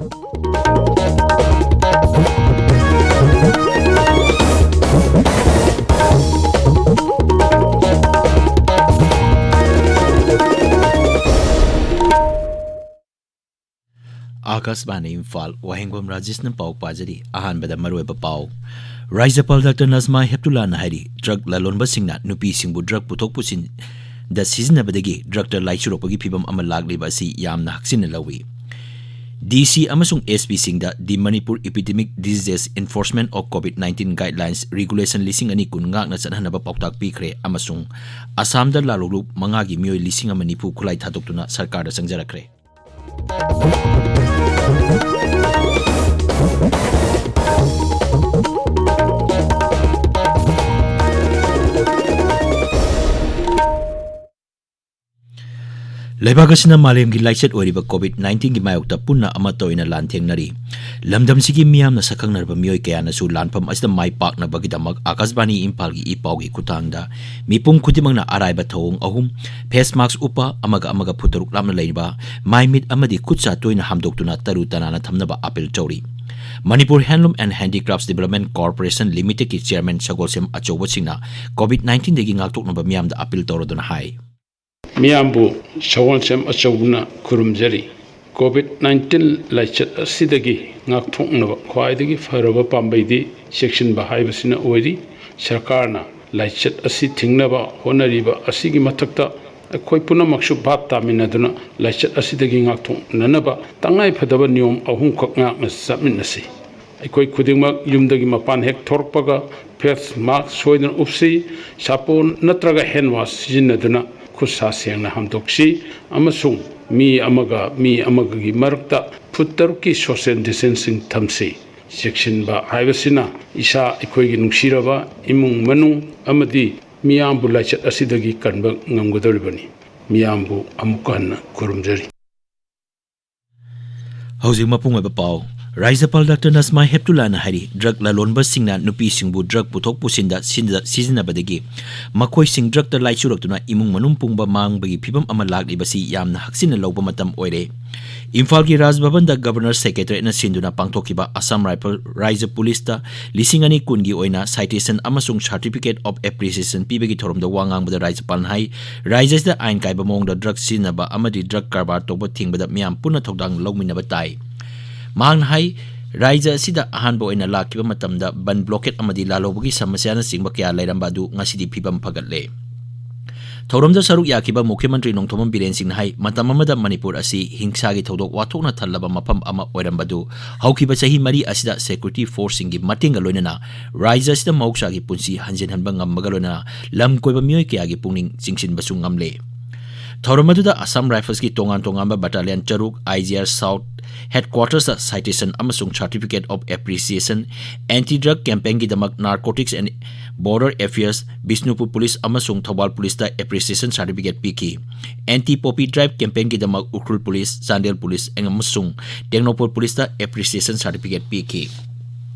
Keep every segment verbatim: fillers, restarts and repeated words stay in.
ꯑꯥꯀꯥꯁꯕꯥꯅꯤ ꯏꯝꯐꯥꯜ, ꯋꯥꯍꯦꯡꯕꯝ ꯔꯥꯖꯦꯁꯅ ꯄꯥꯎ ꯄꯥꯖꯔꯤ꯫ ꯑꯍꯥꯟꯕꯗ ꯃꯔꯨꯑꯣꯏꯕ ꯄꯥꯎ꯫ ꯔꯥꯖ꯭ꯌꯄꯥꯜ ꯗꯥꯛꯇꯔ ꯅꯖꯃꯥ ꯍꯦꯞꯇꯨꯂꯥꯅ ꯍꯥꯏꯔꯤ, ꯗ꯭ꯔꯒ ꯂꯂꯣꯟꯕꯁꯤꯡꯅ ꯅꯨꯄꯤꯁꯤꯡꯕꯨ ꯗ꯭ꯔꯒ ꯄꯨꯊꯣꯛ ꯄꯨꯁꯤꯟꯗ ꯁꯤꯖꯤꯟꯅꯕꯗꯒꯤ ꯗ꯭ꯔꯒꯇ ꯂꯥꯏꯆꯨꯔꯛꯄꯒꯤ ꯐꯤꯚꯝ ꯑꯃ ꯂꯥꯛꯂꯤꯕ ꯑꯁꯤ ꯌꯥꯝꯅ ꯍꯛꯆꯤꯟꯅ ꯂꯧꯏ꯫ ꯗꯤ ꯁꯤ ꯑꯃꯁꯨꯡ ꯑꯦꯁ ꯄꯤꯁꯤꯡꯗ The Manipur Epidemic Diseases Enforcement of COVID nineteen Guidelines Regulation ꯂꯤꯁꯤꯡ ꯑꯅꯤ ꯀꯨꯟ ꯉꯥꯛꯅ ꯆꯠꯍꯟꯅꯕ ꯄꯥꯎꯇꯥꯛ ꯄꯤꯈ꯭ꯔꯦ ꯑꯃꯁꯨꯡ ꯑꯁꯥꯝꯗ ꯂꯥꯂꯣꯡꯂꯨꯞ ꯃꯉꯥꯒꯤ ꯃꯤꯑꯣꯏ ꯂꯤꯁꯤꯡ ꯑꯃ ꯅꯤꯐꯨ ꯈꯨꯠꯂꯥꯏ ꯊꯥꯗꯣꯛꯇꯨꯅ ꯁꯔꯀꯥꯔꯗ ꯆꯪꯖꯔꯛꯈ꯭ꯔꯦ꯫ ꯂꯩꯕꯥꯛ ꯑꯁꯤꯅ ꯃꯥꯂꯦꯝꯒꯤ ꯂꯥꯏꯆꯠ ꯑꯣꯏꯔꯤꯕ COVID nineteenꯒꯤ ꯃꯥꯌꯣꯛꯇ ꯄꯨꯟꯅ ꯑꯃꯠꯇ ꯑꯣꯏꯅ ꯂꯥꯟꯊꯦꯡꯅꯔꯤ꯫ ꯂꯝꯗꯝꯁꯤꯒꯤ ꯃꯤꯌꯥꯝꯅ ꯁꯛꯈꯪꯅꯔꯕ ꯃꯤꯑꯣꯏ ꯀꯌꯥꯅꯁꯨ ꯂꯥꯟꯐꯝ ꯑꯁꯤꯗ ꯃꯥꯏ ꯄꯥꯛꯅꯕꯒꯤꯗꯃꯛ ꯑꯥꯀꯥꯁꯕꯥꯅꯤ ꯏꯝꯐꯥꯜꯒꯤ ꯏ ꯄꯥꯎꯒꯤ ꯈꯨꯠꯊꯥꯡꯗ ꯃꯤꯄꯨꯝ ꯈꯨꯗꯤꯡꯃꯛꯅ ꯑꯔꯥꯏꯕ ꯊꯧꯑꯣꯡ ꯑꯍꯨꯝ, face mask ꯎꯞꯄ, ꯑꯃꯒ ꯑꯃꯒ ꯐꯨꯠ ꯇꯔꯨꯛ ꯂꯥꯞꯅ ꯂꯩꯕ, ꯃꯥꯏ ꯃꯤꯠ ꯑꯃꯗꯤ ꯈꯨꯠ ꯁꯥ ꯇꯣꯏꯅ ꯍꯥꯝꯗꯣꯛꯇꯨꯅ ꯇꯔꯨ ꯇꯅꯥꯟꯅ ꯊꯝꯅꯕ ꯑꯄꯤꯜ ꯇꯧꯔꯤ꯫ Manipur Handloom and Handicrafts Development Corporation Limitedꯀꯤ chairman Sagolsem ꯑꯆꯧꯕꯁꯤꯡꯅ COVID nineteenꯗꯒꯤ ꯉꯥꯛꯊꯣꯛꯅꯕ ꯃꯤꯌꯥꯝꯗ ꯑꯄꯤꯜ ꯇꯧꯔꯗꯨꯅ ꯍꯥꯏ꯫ ꯃꯤꯌꯥꯝꯕꯨ ꯁꯒꯣꯜꯁꯦꯝ ꯑꯆꯧꯕꯅ ꯈꯨꯔꯨꯝꯖꯔꯤ꯫ COVID nineteen ꯂꯥꯏꯆꯠ ꯑꯁꯤꯗꯒꯤ ꯉꯥꯛꯊꯣꯛꯅꯕ ꯈ꯭ꯋꯥꯏꯗꯒꯤ ꯐꯔꯕ ꯄꯥꯝꯕꯩꯗꯤ ꯆꯦꯛꯁꯤꯟꯕ ꯍꯥꯏꯕꯁꯤꯅ ꯑꯣꯏꯔꯤ꯫ ꯁꯔꯀꯥꯔꯅ ꯂꯥꯏꯆꯠ ꯑꯁꯤ ꯊꯤꯡꯅꯕ ꯍꯣꯠꯅꯔꯤꯕ ꯑꯁꯤꯒꯤ ꯃꯊꯛꯇ ꯑꯩꯈꯣꯏ ꯄꯨꯝꯅꯃꯛꯁꯨ ꯚꯥꯞ ꯇꯥꯃꯤꯟꯅꯗꯨꯅ ꯂꯥꯏꯆꯠ ꯑꯁꯤꯗꯒꯤ ꯉꯥꯛꯊꯣꯛꯅꯅꯕ ꯇꯉꯥꯏꯐꯗꯕ ꯅꯤꯌꯣꯝ ꯑꯍꯨꯝꯈꯛ ꯉꯥꯛꯅ ꯆꯠꯃꯤꯟꯅꯁꯤ꯫ ꯑꯩꯈꯣꯏ ꯈꯨꯗꯤꯡꯃꯛ ꯌꯨꯝꯗꯒꯤ ꯃꯄꯥꯟ ꯍꯦꯛ ꯊꯣꯔꯛꯄꯒ face mask ꯁꯣꯏꯗꯅ ꯎꯞꯁꯤ, ꯁꯥꯄꯣꯟ ꯅꯠꯇ꯭ꯔꯒ hand wash ꯁꯤꯖꯤꯟꯅꯗꯨꯅ ꯈꯨꯠ ꯁꯥ ꯁꯦꯡꯅ ꯍꯥꯝꯗꯣꯛꯁꯤ ꯑꯃꯁꯨꯡ ꯃꯤ ꯑꯃꯒ ꯃꯤ ꯑꯃꯒꯒꯤ ꯃꯔꯛꯇ ꯐꯨꯠ ꯇꯔꯨꯛꯀꯤ social distancing ꯊꯝꯁꯤ꯫ ꯆꯦꯛꯁꯤꯟꯕ ꯍꯥꯏꯕꯁꯤꯅ ꯏꯁꯥ, ꯑꯩꯈꯣꯏꯒꯤ ꯅꯨꯡꯁꯤꯔꯕ ꯏꯃꯨꯡ ꯃꯅꯨꯡ ꯑꯃꯗꯤ ꯃꯤꯌꯥꯝꯕꯨ ꯂꯥꯏꯆꯠ ꯑꯁꯤꯗꯒꯤ ꯀꯟꯕ ꯉꯝꯒꯗꯧꯔꯤꯕꯅꯤ꯫ ꯃꯤꯌꯥꯝꯕꯨ ꯑꯃꯨꯛꯀ ꯍꯟꯅ ꯈꯨꯔꯨꯝꯖꯔꯤ꯫ ꯍꯧꯖꯤꯛ ꯃꯄꯨꯡ ꯑꯣꯏꯕ ꯄꯥꯎ꯫ ꯔꯥꯖ꯭ꯌꯄꯥꯜ ꯗꯥꯛꯇꯔ ꯅꯖꯃꯥ ꯍꯦꯞꯇꯨꯂꯥꯅ ꯍꯥꯏꯔꯤ, ꯗ꯭ꯔꯒ ꯂꯂꯣꯟꯕꯁꯤꯡꯅ ꯅꯨꯄꯤꯁꯤꯡꯕꯨ ꯗ꯭ꯔꯒ ꯄꯨꯊꯣꯛ ꯄꯨꯁꯤꯟꯗ ꯁꯤꯟꯗ-, ꯁꯤꯖꯤꯟꯅꯕꯗꯒꯤ ꯃꯈꯣꯏꯁꯤꯡ ꯗ꯭ꯔꯒꯇ ꯂꯥꯏꯆꯨꯔꯛꯇꯨꯅ ꯏꯃꯨꯡ ꯃꯅꯨꯡ ꯄꯨꯝꯕ ꯃꯥꯡꯕꯒꯤ ꯐꯤꯚꯝ ꯑꯃ ꯂꯥꯛꯂꯤꯕꯁꯤ ꯌꯥꯝꯅ ꯍꯛꯆꯤꯟꯅ ꯂꯧꯕ ꯃꯇꯝ ꯑꯣꯏꯔꯦ꯫ ꯏꯝꯐꯥꯜꯒꯤ ꯔꯥꯖ ꯚꯕꯟꯗ ꯒꯕꯔꯅꯔ ꯁꯦꯀ꯭ꯔꯦꯇꯔꯤꯌꯦꯠꯅ ꯁꯤꯟꯗꯨꯅ ꯄꯥꯡꯊꯣꯛꯈꯤꯕ ꯑꯁꯥꯝ ꯔꯥꯏꯐꯜ ꯔꯥꯏꯖ ꯄꯨꯂꯤꯁꯇ ꯂꯤꯁꯤꯡ ꯑꯅꯤ ꯀꯨꯟꯒꯤ ꯑꯣꯏꯅ citation ꯑꯃꯁꯨꯡ certificate of appreciation ꯄꯤꯕꯒꯤ ꯊꯧꯔꯝꯗ ꯋꯥ ꯉꯥꯡꯕꯗ ꯔꯥꯏꯖꯄꯥꯜꯅ ꯍꯥꯏ, ꯔꯥꯏꯖ ꯑꯁꯤꯗ ꯑꯥꯏꯟ ꯀꯥꯏꯕ ꯃꯑꯣꯡꯗ ꯗ꯭ꯔꯒ ꯁꯤꯖꯤꯟꯅꯕ ꯑꯃꯗꯤ ꯗ꯭ꯔꯒ ꯀꯔꯕꯥꯔ ꯇꯧꯕ ꯊꯤꯡꯕꯗ ꯃꯤꯌꯥꯝ ꯄꯨꯟꯅ ꯊꯧꯗꯥꯡ ꯂꯧꯃꯤꯟꯅꯕ ꯇꯥꯏ꯫ ꯃꯍꯥꯛꯅ ꯍꯥꯏ, ꯔꯥꯏꯖ ꯑꯁꯤꯗ ꯑꯍꯥꯟꯕ ꯑꯣꯏꯅ ꯂꯥꯛꯈꯤꯕ ꯃꯇꯝꯗ ꯕꯟ ꯕ꯭ꯂꯣꯀꯦꯠ ꯑꯃꯗꯤ ꯂꯥꯜꯍꯧꯕꯒꯤ ꯁꯃꯁ꯭ꯌꯥꯅꯆꯤꯡꯕ ꯀꯌꯥ ꯂꯩꯔꯝꯕ ꯑꯗꯨ ꯉꯁꯤꯗꯤ ꯐꯤꯕꯝ ꯐꯒꯠꯂꯦ꯫ ꯊꯧꯔꯝꯗ ꯁꯔꯨꯛ ꯌꯥꯈꯤꯕ ꯃꯨꯈ꯭ꯌ ꯃꯟꯇ꯭ꯔꯤ ꯅꯣꯡꯊꯣꯝꯕꯝ ꯕꯤꯔꯦꯟ ꯁꯤꯡꯅ ꯍꯥꯏ, ꯃꯇꯝ ꯑꯃꯗ ꯃꯅꯤꯄꯨꯔ ꯑꯁꯤ ꯍꯤꯡꯁꯥꯒꯤ ꯊꯧꯗꯣꯛ ꯋꯥꯊꯣꯛꯅ ꯊꯜꯂꯕ ꯃꯐꯝ ꯑꯃ ꯑꯣꯏꯔꯝꯕꯗꯨ ꯍꯧꯈꯤꯕ ꯆꯍꯤ ꯃꯔꯤ ꯑꯁꯤꯗ security forceꯁꯤꯡꯒꯤ ꯃꯇꯦꯡꯒ ꯂꯣꯏꯅꯅ ꯔꯥꯏꯖ ꯑꯁꯤꯗ ꯃꯍꯧꯁꯥꯒꯤ ꯄꯨꯟꯁꯤ ꯍꯟꯖꯤꯟꯍꯟꯕ ꯉꯝꯕꯒ ꯂꯣꯏꯅꯅ ꯂꯝ ꯀꯣꯏꯕ ꯃꯤꯑꯣꯏ ꯀꯌꯥꯒꯤ ꯄꯨꯛꯅꯤꯡ ꯆꯤꯡꯁꯤꯟꯕꯁꯨ ꯉꯝꯂꯦ꯫ ꯊꯧꯔꯝ ꯑꯗꯨꯗ ꯑꯁꯥꯝ ꯔꯥꯏꯐꯜꯁꯀꯤ ꯇꯣꯉꯥꯟ ꯇꯣꯉꯥꯟꯕ ꯕꯠꯇꯥꯂꯤꯌꯟ ꯇꯔꯨꯛ, IGR South Headquartersꯇ citation ꯑꯃꯁꯨꯡ certificate of appreciation, anti drug campaignꯒꯤꯗꯃꯛ Narcotics and Border Affairs, Bishnupur police ꯑꯃꯁꯨꯡ ꯊꯧꯕꯥꯜ ꯄꯨꯂꯤꯁꯇ appreciation certificate ꯄꯤꯈꯤ꯫ Anti poppy drive campaignꯒꯤꯗꯃꯛ ꯎꯈ꯭ꯔꯨꯜ ꯄꯨꯂꯤꯁ, ꯆꯥꯟꯗꯦꯜ ꯄꯨꯂꯤꯁ ꯑꯃꯁꯨꯡ ꯇꯦꯡꯅꯧꯄꯜ ꯄꯨꯂꯤꯁꯇ appreciation certificate ꯄꯤꯈꯤ꯫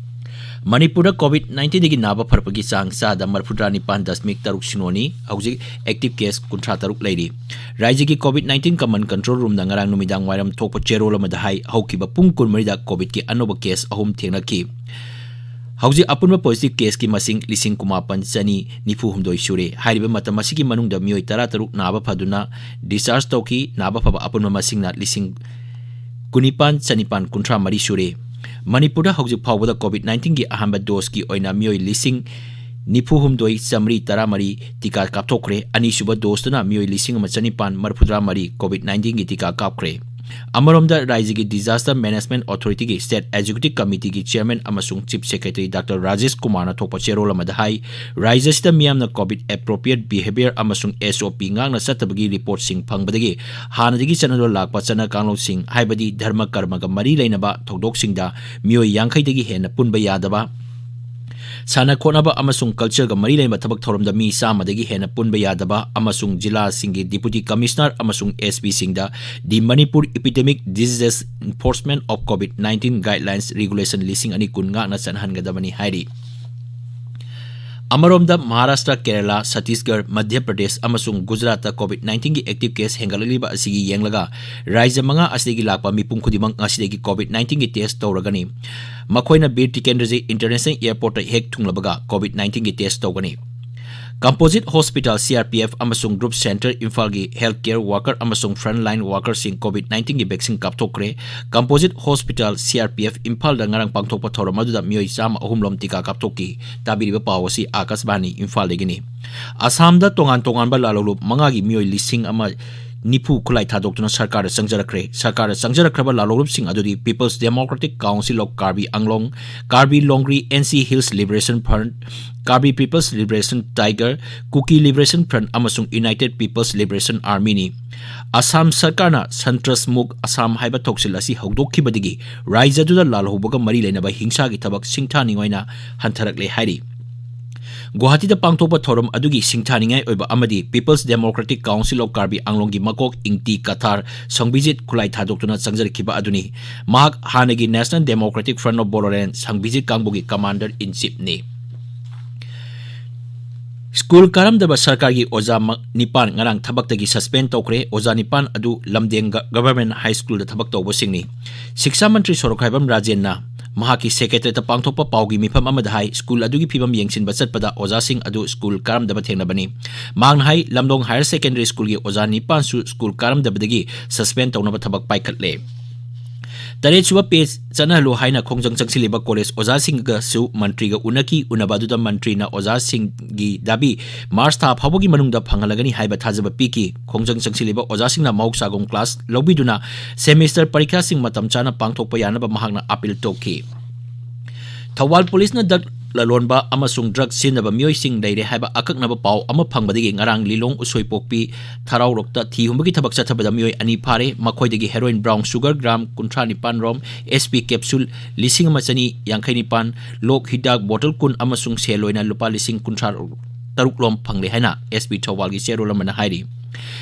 ꯃꯅꯤꯄꯨꯔꯗ COVID nineteenꯗꯒꯤ ꯅꯥꯕ ꯐꯔꯛꯄꯒꯤ ꯆꯥꯡ ꯆꯥꯗ ꯃꯔꯤꯐꯨꯇꯔꯥ ꯅꯤꯄꯥꯟ ꯗꯁꯃꯤꯛ ꯇꯔꯨꯛ ꯁꯤꯅꯣꯅꯤ꯫ ꯍꯧꯖꯤꯛ active case ꯀꯨꯟꯊ꯭ꯔꯥ ꯇꯔꯨꯛ ꯂꯩꯔꯤ꯫ ꯔꯥꯏꯖ꯭ꯌꯒꯤ COVID nineteen command control roomꯅ ꯉꯔꯥꯡ ꯅꯨꯃꯤꯗꯥꯡ ꯋꯥꯏꯔꯝ ꯊꯣꯛꯄ ꯆꯦꯔꯣꯜ ꯑꯃꯗ ꯍꯥꯏ, ꯍꯧꯈꯤꯕ ꯄꯨꯡ ꯀꯨꯟꯃꯔꯤꯗ COVIDꯀꯤ ꯑꯅꯧꯕ case ꯑꯍꯨꯝ ꯊꯦꯡꯅꯈꯤ꯫ ꯍꯧꯖꯤꯛ ꯑꯄꯨꯟꯕ positive caseꯀꯤ ꯃꯁꯤꯡ ꯂꯤꯁꯤꯡ ꯀꯨꯟꯃꯥꯄꯟ ꯆꯅꯤ ꯅꯤꯐꯨ ꯍꯨꯝꯗꯣꯏ ꯁꯨꯔꯦ꯫ ꯍꯥꯏꯔꯤꯕ ꯃꯇꯝ ꯑꯁꯤꯒꯤ ꯃꯅꯨꯡꯗ ꯃꯤꯑꯣꯏ ꯇꯔꯥ ꯇꯔꯨꯛ ꯅꯥꯕ ꯐꯗꯨꯅ discharge ꯇꯧꯈꯤ꯫ ꯅꯥꯕ ꯐꯕ ꯑꯄꯨꯟꯕ ꯃꯁꯤꯡꯅ ꯂꯤꯁꯤꯡ ꯀꯨꯟꯅꯤꯄꯥꯟ ꯆꯅꯤꯄꯥꯟ ꯀꯨꯟꯊ꯭ꯔꯥ ꯃꯔꯤ ꯁꯨꯔꯦ꯫ ꯃꯅꯤꯄꯨꯔꯗ ꯍꯧꯖꯤꯛ ꯐꯥꯎꯕꯗ COVID nineteenꯒꯤ ꯑꯍꯥꯟꯕ doseꯀꯤ ꯑꯣꯏꯅ ꯃꯤꯑꯣꯏ ꯂꯤꯁꯤꯡ ꯅꯤꯐꯨ ꯍꯨꯝꯗꯣꯏ ꯆꯥꯃꯔꯤ ꯇꯔꯥ ꯃꯔꯤ ꯇꯤꯀꯥ ꯀꯥꯞꯊꯣꯛꯈ꯭ꯔꯦ꯫ ꯑꯅꯤꯁꯨꯕ doseꯇꯅ ꯃꯤꯑꯣꯏ ꯂꯤꯁꯤꯡ ꯑꯃ ꯆꯅꯤꯄꯥꯟ ꯃꯔꯤꯐꯨꯇꯔꯥ ꯃꯔꯤ COVID nineteenꯒꯤ ꯇꯤꯀꯥ ꯀꯥꯞꯈ꯭ꯔꯦ꯫ ꯑꯃꯔꯣꯝꯗ, ꯔꯥꯏꯖ꯭ꯌꯒꯤ Disaster Management Authorityꯒꯤ State Executive Committeeꯒꯤ Chairman ꯑꯃꯁꯨꯡ Chief Secretary Doctor ꯔꯥꯖꯦꯁ ꯀꯨꯃꯥꯔꯅ ꯊꯣꯛꯄ ꯆꯦꯔꯣꯜ ꯑꯃꯗ ꯍꯥꯏ, ꯔꯥꯏꯖ꯭ꯌ ꯑꯁꯤꯗ ꯃꯤꯌꯥꯝꯅ COVID appropriate behaviour ꯑꯃꯁꯨꯡ SOP ꯉꯥꯛꯅ ꯆꯠꯇꯕꯒꯤ reportꯁꯤꯡ ꯐꯪꯕꯗꯒꯤ ꯍꯥꯟꯅꯗꯒꯤ ꯆꯠꯅꯗꯨꯅ ꯂꯥꯛꯄ ꯆꯠꯅ ꯀꯥꯡꯂꯣꯟꯁꯤꯡ, ꯍꯥꯏꯕꯗꯤ ꯙꯔꯃ ꯀꯔꯃꯒ ꯃꯔꯤ ꯂꯩꯅꯕ ꯊꯧꯗꯣꯛꯁꯤꯡꯗ ꯃꯤꯑꯣꯏ ꯌꯥꯡꯈꯩꯗꯒꯤ ꯍꯦꯟꯅ ꯄꯨꯟꯕ ꯌꯥꯗꯕ, ꯁꯥꯟꯅ ꯈꯣꯠꯅꯕ ꯑꯃꯁꯨꯡ cultureꯒ ꯃꯔꯤ ꯂꯩꯅꯕ ꯊꯕꯛ ꯊꯧꯔꯝꯗ ꯃꯤ ꯆꯥꯝꯃꯗꯒꯤ ꯍꯦꯟꯅ ꯄꯨꯟꯕ ꯌꯥꯗꯕ ꯑꯃꯁꯨꯡ ꯖꯤꯂꯥꯁꯤꯡꯒꯤ Deputy Commissioner ꯑꯃꯁꯨꯡ SPꯁꯤꯡꯗ The Manipur Epidemic Diseases Enforcement of COVID nineteen Guidelines Regulation ꯂꯤꯁꯤꯡ ꯑꯅꯤ ꯀꯨꯟ ꯉꯥꯛꯅ ꯆꯠꯅꯍꯟꯒꯗꯕꯅꯤ ꯍꯥꯏꯔꯤ꯫ ꯑꯃꯔꯣꯝꯗ, ꯃꯍꯥꯔꯥꯁꯇ꯭ꯔ, ꯀꯦꯔꯂꯥ, ꯁꯠꯇꯤꯁꯒꯔ, ꯃꯙ꯭ꯌ ꯄ꯭ꯔꯗꯦꯁ ꯑꯃꯁꯨꯡ ꯒꯨꯖꯔꯥꯠꯇ COVID nineteenꯒꯤ active case ꯍꯦꯟꯒꯠꯂꯛꯂꯤꯕ ꯑꯁꯤꯒꯤ ꯌꯦꯡꯂꯒ, ꯔꯥꯖ꯭ꯌ ꯃꯉꯥ ꯑꯁꯤꯗꯒꯤ ꯂꯥꯛꯄ ꯃꯤꯄꯨꯝ ꯈꯨꯗꯤꯡꯃꯛ ꯉꯁꯤꯗꯒꯤ COVID nineteenꯒꯤ test ꯇꯧꯔꯒꯅꯤ꯫ ꯃꯈꯣꯏꯅ ꯕꯤꯔ ꯇꯤꯀꯦꯟꯗ꯭ꯔꯖꯤ International Airportꯇ ꯍꯦꯛ ꯊꯨꯡꯂꯕꯒ COVID nineteenꯒꯤ test ꯇꯧꯒꯅꯤ꯫ Composite Hospital, CRPF ꯑꯃꯁꯨꯡ Group Center ꯏꯝꯐꯥꯜꯒꯤ health care worker ꯑꯃꯁꯨꯡ frontline workerꯁꯤꯡ COVID nineteenꯒꯤ vaccine ꯀꯥꯞꯊꯣꯛꯈ꯭ꯔꯦ꯫ Composite Hospital, CRPF ꯏꯝꯐꯥꯜꯗ ꯉꯔꯥꯡ ꯄꯥꯡꯊꯣꯛꯄ ꯊꯧꯔꯝ ꯑꯗꯨꯗ ꯃꯤꯑꯣꯏ ꯆꯥꯝꯃ ꯑꯍꯨꯝ ꯂꯣꯝ ꯇꯤꯀꯥ ꯀꯥꯞꯊꯣꯛꯈꯤ꯫ ꯇꯥꯕꯤꯔꯤꯕ ꯄꯥꯎ ꯑꯁꯤ ꯑꯥꯀꯥꯁꯕꯥꯅꯤ ꯏꯝꯐꯥꯜꯗꯒꯤꯅꯤ꯫ ꯑꯁꯥꯝꯗ ꯇꯣꯉꯥꯟ ꯇꯣꯉꯥꯟꯕ ꯂꯥꯜꯍꯧꯂꯨꯞ ꯃꯉꯥꯒꯤ ꯃꯤꯑꯣꯏ ꯂꯤꯁꯤꯡ ꯑꯃ ꯅꯤꯐꯨ ꯈꯨꯠꯂꯥꯏ ꯊꯥꯗꯣꯛꯇꯨꯅ ꯁꯔꯀꯥꯔꯗ ꯆꯪꯖꯔꯛꯈ꯭ꯔꯦ꯫ ꯁꯔꯀꯥꯔꯗ ꯆꯪꯖꯔꯛꯈ꯭ꯔꯕ ꯂꯥꯜꯍꯧꯂꯨꯞꯁꯤꯡ ꯑꯗꯨꯗꯤ People's Democratic Council of Karbi Anglong, Karbi Longri, NC Hills Liberation Front, Karbi People's Liberation Tiger, Kuki Liberation Front ꯑꯃꯁꯨꯡ United People's Liberation Armyꯅꯤ꯫ ꯑꯁꯥꯝ ꯁꯔꯀꯥꯔꯅ ꯁꯟꯇ꯭ꯔꯁ ꯃꯨꯛ ꯑꯁꯥꯝ ꯍꯥꯏꯕ ꯊꯧꯁꯤꯜ ꯑꯁꯤ ꯍꯧꯗꯣꯛꯈꯤꯕꯗꯒꯤ ꯔꯥꯖ꯭ꯌ ꯑꯗꯨꯗ ꯂꯥꯜꯍꯧꯕꯒ ꯃꯔꯤ ꯂꯩꯅꯕ ꯍꯤꯡꯁꯥꯒꯤ ꯊꯕꯛ ꯁꯤꯡꯊꯥꯅꯤꯡꯉꯥꯏꯅ ꯍꯟꯊꯔꯛꯂꯦ ꯍꯥꯏꯔꯤ꯫ ꯒꯨꯋꯥꯍꯥꯇꯤꯗ ꯄꯥꯡꯊꯣꯛꯄ ꯊꯧꯔꯝ ꯑꯗꯨꯒꯤ ꯁꯤꯡꯊꯥꯅꯤꯡꯉꯥꯏ ꯑꯣꯏꯕ ꯑꯃꯗꯤ People's Democratic Council of Karbi Anglongꯒꯤ ꯃꯀꯣꯛ ꯏꯪꯇꯤ ꯀꯊꯥꯔ ꯁꯪꯕꯤꯖꯤꯠ ꯈꯨꯠꯂꯥꯏ ꯊꯥꯗꯣꯛꯇꯨꯅ ꯆꯪꯖꯔꯛꯈꯤꯕ ꯑꯗꯨꯅꯤ꯫ ꯃꯍꯥꯛ ꯍꯥꯟꯅꯒꯤ National Democratic Front of Bodoland Sangbijit ꯀꯥꯡꯕꯨꯒꯤ Commander in Chiefꯅꯤ꯫ ꯁ꯭ꯀꯨꯜ ꯀꯥꯔꯝꯗꯕ ꯁꯔꯀꯥꯔꯒꯤ ꯑꯣꯖꯥ ꯃ-, ꯅꯤꯄꯥꯟ ꯉꯔꯥꯡ ꯊꯕꯛꯇꯒꯤ suspend ꯇꯧꯈ꯭ꯔꯦ꯫ ꯑꯣꯖꯥ ꯅꯤꯄꯥꯟ ꯑꯗꯨ ꯂꯝꯗꯦꯡ ꯒ-, Government High Schoolꯗ ꯊꯕꯛ ꯇꯧꯕꯁꯤꯡꯅꯤ꯫ ꯁꯤꯛꯁꯥ ꯃꯟꯇ꯭ꯔꯤ ꯁꯣꯔꯣꯛꯈꯥꯏꯕꯝ ꯔꯥꯖꯦꯟꯅ ꯃꯍꯥꯛꯀꯤ Secretariatꯇ ꯄꯥꯡꯊꯣꯛꯄ ꯄꯥꯎꯒꯤ ꯃꯤꯐꯝ ꯑꯃꯗ ꯍꯥꯏ, ꯁ꯭ꯀꯨꯜ ꯑꯗꯨꯒꯤ ꯐꯤꯕꯝ ꯌꯦꯡꯁꯤꯟꯕ ꯆꯠꯄꯗ ꯑꯣꯖꯥꯁꯤꯡ ꯑꯗꯨ ꯁ꯭ꯀꯨꯜ ꯀꯥꯔꯝꯗꯕ ꯊꯦꯡꯅꯕꯅꯤ꯫ ꯃꯍꯥꯛꯅ ꯍꯥꯏ, ꯂꯝꯗꯣꯡ Higher Secondary Schoolꯒꯤ ꯑꯣꯖꯥ ꯅꯤꯄꯥꯟꯁꯨ ꯁ꯭ꯀꯨꯜ ꯀꯥꯔꯝꯗꯕꯗꯒꯤ suspend ꯇꯧꯅꯕ ꯊꯕꯛ ꯄꯥꯏꯈꯠꯂꯦ꯫ ꯇꯔꯦꯠꯁꯨꯕ pay ꯆꯠꯅꯍꯜꯂꯨ ꯍꯥꯏꯅ ꯈꯣꯡꯖꯪ ꯆꯪꯁꯤꯜꯂꯤꯕ college ꯑꯣꯖꯥꯁꯤꯡꯒꯁꯨ ꯃꯟꯇ꯭ꯔꯤꯒ ꯎꯅꯈꯤ꯫ ꯎꯅꯕ ꯑꯗꯨꯗ ꯃꯟꯇ꯭ꯔꯤꯅ ꯑꯣꯖꯥꯁꯤꯡꯒꯤ ꯗꯥꯕꯤ March ꯊꯥ ꯐꯥꯎꯕꯒꯤ ꯃꯅꯨꯡꯗ ꯐꯪꯍꯜꯂꯒꯅꯤ ꯍꯥꯏꯕ ꯊꯥꯖꯕ ꯄꯤꯈꯤ꯫ ꯈꯣꯡꯖꯪ ꯆꯪꯁꯤꯜꯂꯤꯕ ꯑꯣꯖꯥꯁꯤꯡꯅ ꯃꯍꯧꯁꯥꯒꯨꯝ class ꯂꯧꯕꯤꯗꯨꯅ semester ꯄꯔꯤꯈꯥꯁꯤꯡ ꯃꯇꯝ ꯆꯥꯅ ꯄꯥꯡꯊꯣꯛꯄ ꯌꯥꯅꯕ ꯃꯍꯥꯛꯅ appeal ꯇꯧꯈꯤ꯫ ꯊꯧꯕꯥꯜ policeꯅ drug ꯂꯂꯣꯟꯕ ꯑꯃꯁꯨꯡ drug ꯁꯤꯖꯤꯟꯅꯕ ꯃꯤꯑꯣꯏꯁꯤꯡ ꯂꯩꯔꯦ ꯍꯥꯏꯕ ꯑꯀꯛꯅꯕ ꯄꯥꯎ ꯑꯃ ꯐꯪꯕꯗꯒꯤ ꯉꯔꯥꯡ ꯂꯤꯂꯣꯡ ꯎꯁꯣꯏꯄꯣꯛꯄꯤ ꯊꯔꯥꯎꯔꯣꯛꯇ ꯊꯤ ꯍꯨꯝꯕꯒꯤ ꯊꯕꯛ ꯆꯠꯊꯕꯗ ꯃꯤꯑꯣꯏ ꯑꯅꯤ ꯐꯥꯔꯦ꯫ ꯃꯈꯣꯏꯗꯒꯤ heroin brown sugar gram ꯀꯨꯟꯊ꯭ꯔꯥ ꯅꯤꯄꯥꯟ ꯔꯣꯝ, SP capsule ꯂꯤꯁꯤꯡ ꯑꯃ ꯆꯅꯤ ꯌꯥꯡꯈꯩ ꯅꯤꯄꯥꯟ, ꯂꯣꯛ ꯍꯤꯗꯥꯛ bottle ꯀꯨꯟ ꯑꯃꯁꯨꯡ ꯁꯦꯜ ꯑꯣꯏꯅ ꯂꯨꯄꯥ ꯂꯤꯁꯤꯡ ꯀꯨꯟꯊ꯭ꯔꯥ ꯇꯔꯨꯛ ꯂꯣꯝ ꯐꯪꯂꯦ ꯍꯥꯏꯅ SP ꯊꯧꯕꯥꯜꯒꯤ ꯆꯦꯔꯣꯜ ꯑꯃꯅ ꯍꯥꯏꯔꯤ꯫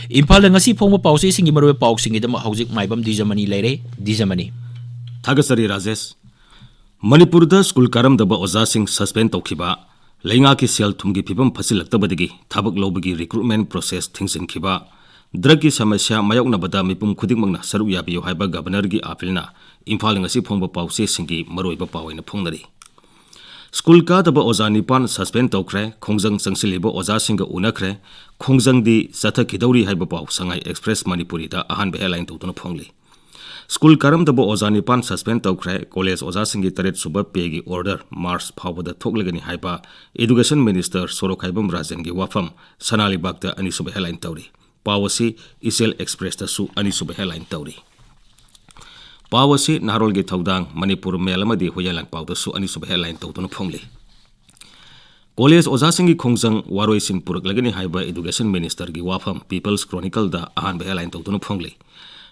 ꯏꯝꯐꯥꯜꯗ ꯉꯁꯤ ꯐꯣꯡꯕ ꯄꯥꯎꯆꯦꯁꯤꯡꯒꯤ ꯃꯔꯨꯑꯣꯏꯕ ꯄꯥꯎꯁꯤꯡꯒꯤꯗꯃꯛ ꯍꯧꯖꯤꯛ ꯃꯥꯏꯕꯝ ꯗꯤꯖꯃꯅꯤ ꯂꯩꯔꯦ꯫ ꯗꯤꯖꯃꯅꯤ꯫ ꯊꯥꯒꯠꯆꯔꯤ ꯔꯥꯖꯦꯁ꯫ ꯃꯅꯤꯄꯨꯔꯗ ꯁ꯭ꯀꯨꯜ ꯀꯥꯔꯝꯗꯕ ꯑꯣꯖꯥꯁꯤꯡ suspend ꯇꯧꯈꯤꯕ꯫ ꯂꯩꯉꯥꯛꯀꯤ ꯁꯦꯜ ꯊꯨꯝꯒꯤ ꯐꯤꯕꯝ ꯐꯠꯆꯤꯜꯂꯛꯇꯕꯗꯒꯤ ꯊꯕꯛ ꯂꯧꯕꯒꯤ recruitment process ꯊꯤꯡꯖꯤꯟꯈꯤꯕ, ꯗ꯭ꯔꯒꯀꯤ ꯁꯃꯁ꯭ꯌꯥ ꯃꯥꯌꯣꯛꯅꯕꯗ ꯃꯤꯄꯨꯝ ꯈꯨꯗꯤꯡꯃꯛꯅ ꯁꯔꯨꯛ ꯌꯥꯕꯤꯌꯨ ꯍꯥꯏꯕ ꯒꯕꯔꯅꯔꯒꯤ ꯑꯥꯄꯤꯜꯅ ꯏꯝꯐꯥꯜ ꯉꯁꯤ ꯐꯣꯡꯕ ꯄꯥꯎꯆꯦꯁꯤꯡꯒꯤ ꯃꯔꯨꯑꯣꯏꯕ ꯄꯥꯎ ꯑꯣꯏꯅ ꯐꯣꯡꯅꯔꯤ꯫ ꯁ꯭ꯀꯨꯜ ꯀꯥꯗꯕ ꯑꯣꯖꯥ ꯅꯤꯄꯥꯟ suspend ꯇꯧꯈ꯭ꯔꯦ, ꯈꯣꯡꯖꯪ ꯆꯪꯁꯤꯜꯂꯤꯕ ꯑꯣꯖꯥꯁꯤꯡꯒ ꯎꯅꯈ꯭ꯔꯦ, ꯈꯣꯡꯖꯪꯗꯤ ꯆꯠꯊꯈꯤꯗꯧꯔꯤ ꯍꯥꯏꯕ ꯄꯥꯎ ꯁꯉꯥꯏ ꯑꯦꯛꯁꯄ꯭ꯔꯦꯁ ꯃꯅꯤꯄꯨꯔꯤꯗ ꯑꯍꯥꯟꯕ headline ꯇꯧꯗꯨꯅ ꯐꯣꯡꯂꯤ꯫ ꯁ꯭ꯀꯨꯜ ꯀꯥꯔꯝꯗꯕ ꯑꯣꯖꯥ ꯅꯤꯄꯥꯟ suspend ꯇꯧꯈ꯭ꯔꯦ, ꯀꯣꯂꯦꯖ ꯑꯣꯖꯥꯁꯤꯡꯒꯤ ꯇꯔꯦꯠ ꯁꯨꯕ payꯒꯤ order ꯃꯥꯔꯆ ꯐꯥꯎꯕꯗ ꯊꯣꯛꯂꯒꯅꯤ ꯍꯥꯏꯕ Education Minister ꯁꯣꯔꯣꯛꯈꯥꯏꯕꯝ ꯔꯥꯖꯦꯟꯒꯤ ꯋꯥꯐꯝ ꯁꯅꯥ ꯂꯩꯕꯥꯛꯇ ꯑꯅꯤꯁꯨꯕ headline ꯇꯧꯔꯤ꯫ ꯄꯥꯎ ꯑꯁꯤ ꯏꯆꯦꯜ ꯑꯦꯛꯁꯄ꯭ꯔꯦꯁꯇꯁꯨ ꯑꯅꯤꯁꯨꯕ headline ꯇꯧꯔꯤ꯫ ꯄꯥꯎ ꯑꯁꯤ ꯅꯍꯥꯔꯣꯜꯒꯤ ꯊꯧꯗꯥꯡ, ꯃꯅꯤꯄꯨꯔ ꯃꯦꯜ ꯑꯃꯗꯤ ꯍꯨꯌꯦꯟꯂꯥꯟ ꯄꯥꯎꯗꯁꯨ ꯑꯅꯤꯁꯨꯕ headline ꯇꯧꯗꯨꯅ ꯐꯣꯡꯂꯤ꯫ ꯀꯣꯂꯦꯖ ꯑꯣꯖꯥꯁꯤꯡꯒꯤ ꯈꯣꯡꯖꯪ ꯋꯥꯔꯣꯏꯁꯤꯟ ꯄꯨꯔꯛꯂꯒꯅꯤ ꯍꯥꯏꯕ Education Ministerꯒꯤ ꯋꯥꯐꯝ People's Chronicleꯗ ꯑꯍꯥꯟꯕ headline ꯇꯧꯗꯨꯅ ꯐꯣꯡꯂꯤ꯫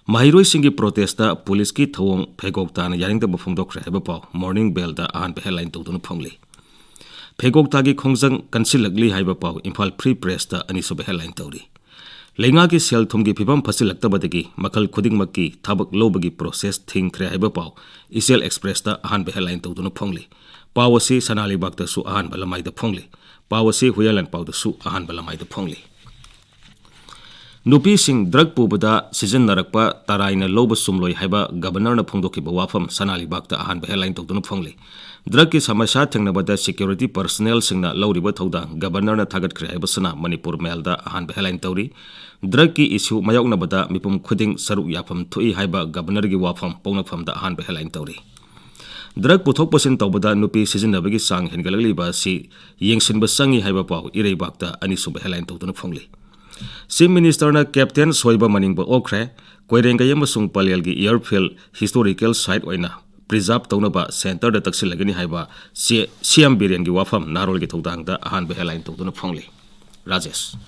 ꯃꯍꯩꯔꯣꯏꯁꯤꯡꯒꯤ protestꯇ ꯄꯨꯂꯤꯁꯀꯤ ꯊꯧꯑꯣꯡ ꯐꯦꯒꯣꯛꯇꯥꯅ ꯌꯥꯅꯤꯡꯗꯕ ꯐꯣꯡꯗꯣꯛꯈ꯭ꯔꯦ ꯍꯥꯏꯕ ꯄꯥꯎ Morning Bellꯗ ꯑꯍꯥꯟꯕ headline ꯇꯧꯗꯨꯅ ꯐꯣꯡꯂꯤ꯫ ꯐꯦꯒꯣꯛꯇꯥꯒꯤ ꯈꯣꯡꯖꯪ ꯀꯟꯁꯤꯜꯂꯛꯂꯤ ꯍꯥꯏꯕ ꯄꯥꯎ ꯏꯝꯐꯥꯜ Free Pressꯇ ꯑꯅꯤꯁꯨꯕ headline ꯇꯧꯔꯤ꯫ ꯂꯩꯉꯥꯛꯀꯤ ꯁꯦꯜ ꯊꯨꯝꯒꯤ ꯐꯤꯕꯝ ꯐꯠꯆꯤꯜꯂꯛꯇꯕꯗꯒꯤ ꯃꯈꯜ ꯈꯨꯗꯤꯡꯃꯛꯀꯤ ꯊꯕꯛ ꯂꯧꯕꯒꯤ process ꯊꯤꯡꯈ꯭ꯔꯦ ꯍꯥꯏꯕ ꯄꯥꯎ ꯏꯆꯦꯜ ꯑꯦꯛꯁꯄ꯭ꯔꯦꯁꯇ ꯑꯍꯥꯟꯕ headline ꯇꯧꯗꯨꯅ ꯐꯣꯡꯂꯤ꯫ ꯄꯥꯎ ꯑꯁꯤ ꯁꯅꯥ ꯂꯩꯕꯥꯛꯇꯁꯨ ꯑꯍꯥꯟꯕ ꯂꯃꯥꯏꯗ ꯐꯣꯡꯂꯤ꯫ ꯄꯥꯎ ꯑꯁꯤ ꯍꯨꯌꯦꯟꯂꯥꯟ ꯄꯥꯎꯗꯁꯨ ꯑꯍꯥꯟꯕ ꯂꯃꯥꯏꯗ ꯐꯣꯡꯂꯤ꯫ ꯅꯨꯄꯤꯁꯤꯡ ꯗ꯭ꯔꯒ ꯄꯨꯕꯗ ꯁꯤꯖꯤꯟꯅꯔꯛꯄ ꯇꯔꯥꯏꯅ ꯂꯧꯕ ꯆꯨꯝꯂꯣꯏ ꯍꯥꯏꯕ ꯒꯕꯔꯅꯔꯅ ꯐꯣꯡꯗꯣꯛꯈꯤꯕ ꯋꯥꯐꯝ ꯁꯅꯥ ꯂꯩꯕꯥꯛꯇ ꯑꯍꯥꯟꯕ headline ꯇꯧꯗꯨꯅ ꯐꯣꯡꯂꯤ꯫ ꯗ꯭ꯔꯒꯀꯤ ꯁꯃꯁ꯭ꯌꯥ ꯊꯦꯡꯅꯕꯗ security personnelꯁꯤꯡꯅ ꯂꯧꯔꯤꯕ ꯊꯧꯗꯥꯡ ꯒꯕꯔꯅꯔꯅ ꯊꯥꯒꯠꯈ꯭ꯔꯦ ꯍꯥꯏꯕꯁꯤꯅ ꯃꯅꯤꯄꯨꯔ ꯃꯦꯜꯗ ꯑꯍꯥꯟꯕ headline ꯇꯧꯔꯤ꯫ ꯗ꯭ꯔꯒꯀꯤ issue ꯃꯥꯌꯣꯛꯅꯕꯗ ꯃꯤꯄꯨꯝ ꯈꯨꯗꯤꯡ ꯁꯔꯨꯛ ꯌꯥꯐꯝ ꯊꯣꯛꯏ ꯍꯥꯏꯕ ꯒꯕꯔꯅꯔꯒꯤ ꯋꯥꯐꯝ ꯄꯣꯛꯅꯐꯝꯗ ꯑꯍꯥꯟꯕ headline ꯇꯧꯔꯤ꯫ ꯗ꯭ꯔꯒ ꯄꯨꯊꯣꯛ ꯄꯨꯁꯤꯟ ꯇꯧꯕꯗ ꯅꯨꯄꯤ ꯁꯤꯖꯤꯟꯅꯕꯒꯤ ꯆꯥꯡ ꯍꯦꯟꯒꯠꯂꯛꯂꯤꯕ ꯑꯁꯤ ꯌꯦꯡꯁꯤꯟꯕ ꯆꯪꯏ ꯍꯥꯏꯕ ꯄꯥꯎ ꯏꯔꯩꯕꯥꯛꯇ ꯑꯅꯤꯁꯨꯕ headline ꯇꯧꯗꯨꯅ ꯐꯣꯡꯂꯤ꯫ Chief Ministerꯅ Captain ꯁꯣꯏꯕ ꯃꯅꯤꯡꯕ ꯑꯣꯛꯈ꯭ꯔꯦ, ꯀꯣꯏꯔꯦꯡꯒꯩ ꯑꯃꯁꯨꯡ ꯄꯂꯦꯜꯒꯤ airfield historical site ꯑꯣꯏꯅ preserve ꯇꯧꯅꯕ centreꯗ ꯇꯛꯁꯤꯜꯂꯒꯅꯤ ꯍꯥꯏꯕ ꯁꯤ-, CM ꯕꯤꯔꯦꯟꯒꯤ ꯋꯥꯐꯝ ꯅꯍꯥꯔꯣꯜꯒꯤ ꯊꯧꯗꯥꯡꯗ ꯑꯍꯥꯟꯕ headline ꯇꯧꯗꯨꯅ ꯐꯣꯡꯂꯤ꯫ ꯔꯥꯖꯦꯁ꯫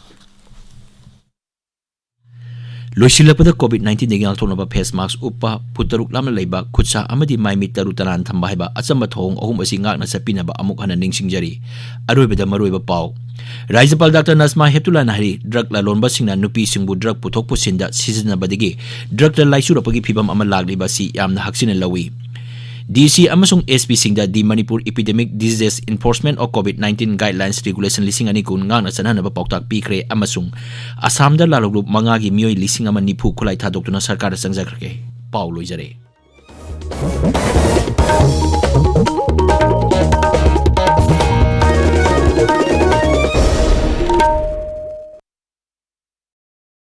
ꯂꯣꯏꯁꯤꯜꯂꯛꯄꯗ COVID nineteenꯗꯒꯤ ꯉꯥꯛꯊꯣꯛꯅꯕ face mask ꯎꯞꯄ, ꯐꯨꯠ ꯇꯔꯨꯛ ꯂꯥꯞꯅ ꯂꯩꯕ, ꯈꯨꯠꯁꯥ ꯑꯃꯗꯤ ꯃꯥꯏ ꯃꯤꯠ ꯇꯔꯨ ꯇꯅꯥꯟ ꯊꯝꯕ ꯍꯥꯏꯕ ꯑꯆꯝꯕ ꯊꯧꯑꯣꯡ ꯑꯍꯨꯝ ꯑꯁꯤ ꯉꯥꯛꯅ ꯆꯠꯄꯤꯅꯕ ꯑꯃꯨꯛ ꯍꯟꯅ ꯅꯤꯡꯁꯤꯡꯖꯔꯤ꯫ ꯑꯔꯣꯏꯕꯗ ꯃꯔꯨꯑꯣꯏꯕ ꯄꯥꯎ꯫ ꯔꯥꯖ꯭ꯌꯄꯥꯜ ꯗꯥꯛꯇꯔ ꯅꯖꯃꯥ ꯍꯦꯞꯇꯨꯜꯂꯥꯅ ꯍꯥꯏꯔꯤ, ꯗ꯭ꯔꯒ ꯂꯂꯣꯟꯕꯁꯤꯡꯅ ꯅꯨꯄꯤꯁꯤꯡꯕꯨ ꯗ꯭ꯔꯒ ꯄꯨꯊꯣꯛ ꯄꯨꯁꯤꯟꯗ ꯁꯤꯖꯤꯟꯅꯕꯗꯒꯤ ꯗ꯭ꯔꯒꯇ ꯂꯥꯏꯆꯨꯔꯛꯄꯒꯤ ꯐꯤꯚꯝ ꯑꯃ ꯂꯥꯛꯂꯤꯕ ꯑꯁꯤ ꯌꯥꯝꯅ ꯍꯛꯆꯤꯟꯅ ꯂꯧꯏ꯫ ꯗꯤ ꯁꯤ ꯑꯃꯁꯨꯡ ꯑꯦꯁ ꯄꯤꯁꯤꯡꯗ The Manipur Epidemic Diseases Enforcement of COVID nineteen Guidelines Regulation ꯂꯤꯁꯤꯡ ꯑꯅꯤ ꯀꯨꯟ ꯉꯥꯛꯅ ꯆꯠꯅꯅꯕ ꯄꯥꯎꯇꯥꯛ ꯄꯤꯈ꯭ꯔꯦ ꯑꯃꯁꯨꯡ ꯑꯁꯥꯝꯗ ꯂꯥꯜꯍꯧꯂꯨꯞ ꯃꯉꯥꯒꯤ ꯃꯤꯑꯣꯏ ꯂꯤꯁꯤꯡ ꯑꯃ ꯅꯤꯐꯨ ꯈꯨꯠꯂꯥꯏ ꯊꯥꯗꯣꯛꯇꯨꯅ ꯁꯔꯀꯥꯔꯗ ꯆꯪꯖꯈ꯭ꯔꯒꯦ꯫ ꯄꯥꯎ ꯂꯣꯏꯖꯔꯦ꯫